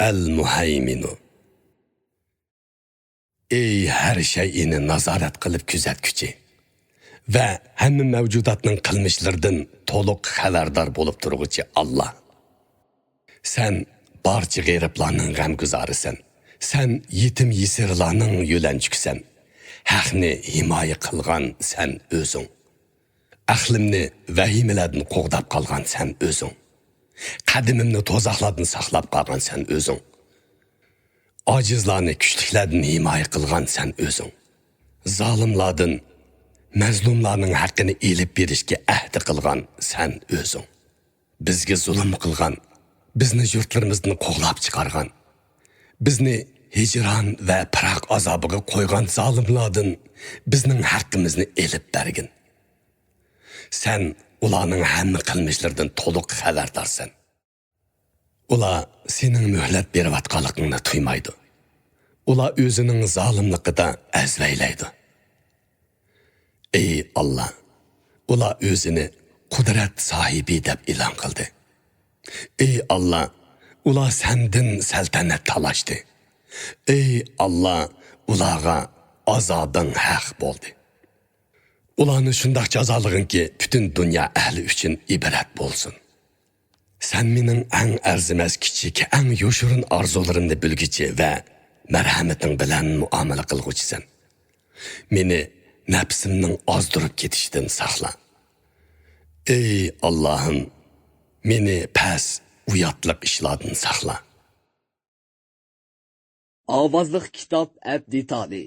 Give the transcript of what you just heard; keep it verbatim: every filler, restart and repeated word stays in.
ئەل مۇھەيمىنۇ. ئەي ھەر شەيئىنى نازارەت قىلىپ كۆزەتكۈچى ۋە ھەممە مەۋجۇداتنىڭ قىلمىشلىرىدىن تولۇق خەۋەردار بولۇپ تۇرغۇچى ئاللا. سەن بارچە غېرىبلارنىڭ غەمگۇزارىسەن. سەن يېتىم يېسىرلارنىڭ يۆلەنچۈكىسەن. ھەقنى ھىمايە قىلغان سەن ئۆزۈڭ. ئەقلىمنى ۋەھىمىلەردىن قوغداپ قالغان سەن ئۆزۈڭ. قەدىمىمنى توزاقلاردىن ساقلاپ قالغان سەن ئۆزۈڭ. ئاجىزلارنى كۈچلۈكلەردىن ھىمايە قىلغان سەن ئۆزۈڭ. زالىملاردىن مەزلۇملارنىڭ ھەققىنى ئېلىپ بېرىشكە ئەھدى قىلغان سەن ئۆزۈڭ. بىزگە زۇلۇم قىلغان، بىزنى يۇرتلىرىمىزدىن قوغلاپ چىقارغان، بىزنى ھىجران ۋە پىراق ئازابىغا قويغان زالىملاردىن بىزنىڭ ھەققىمىزنى ئېلىپ بەرگىن. سەن ئۇلارنىڭ ھەممە قىلمىشلىرىدىن تولۇق خەۋەردارسەن. ئۇلار سېنىڭ مۆھلەت بېرىۋاتقانلىقىڭنى تۇيمايدۇ. ئۇلار ئۆزىنىڭ زالىملىقىدا ئەزۋەيلەيدۇ. ئەي ئاللا، ئۇلار ئۆزىنى قۇدرەت ساھىبى دەپ ئېلان قىلدى. ئەي ئاللا، ئۇلار سەندىن سەلتەنەت تالاشتى. ئەي ئاللا، ئۇلارغا ئازابىڭ ھەق بولدى. ئۇلارنى شۇنداق جازالىغىنكى، پۈتۈن دۇنيا ئەھلى ئۈچۈن ئىبرەت بولسۇن. سەن مېنىڭ ئەڭ ئەرزىمەس، كىچىك، ئەڭ يوشۇرۇن ئارزۇلىرىمنى بىلگۈچى ۋە مەرھەمىتىڭ بىلەن مۇئامىلە قىلغۇچىسەن. مېنى نەپسىمنىڭ ئازدۇرۇپ كېتىشىدىن ساقلا. ئەي ئاللاھىم، مېنى پەس، ئۇياتلىق ئىشلاردىن ساقلا. ئاۋازلىق كىتاب ئەپ دېتالى.